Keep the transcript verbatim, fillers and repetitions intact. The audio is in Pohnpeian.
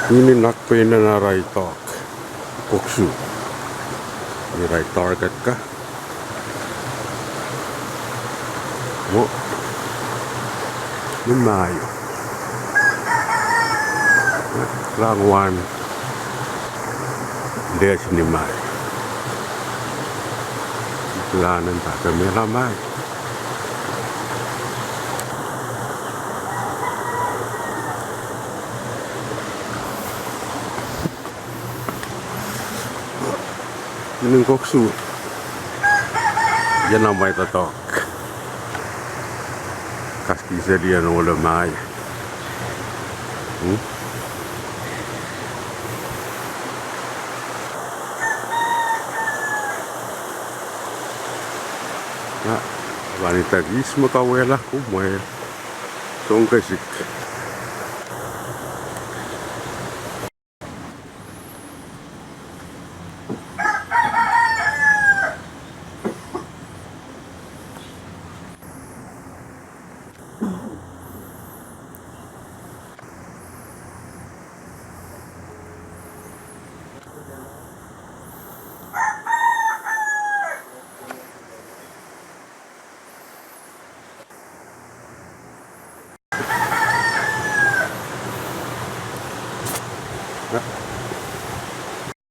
Ni nakpei nan arail dohk, koksu. Ni arail target ka. Oh, ni maio. Rahnwet. Dehs ni maio. Lanen dake mehla maio. Ni koksu. Ia nan amwail doadoahk? Kaskihseli en ohlo maio. Hmm? Ah, pahn idek ihs me kauwehla kumwail? Soun kesik.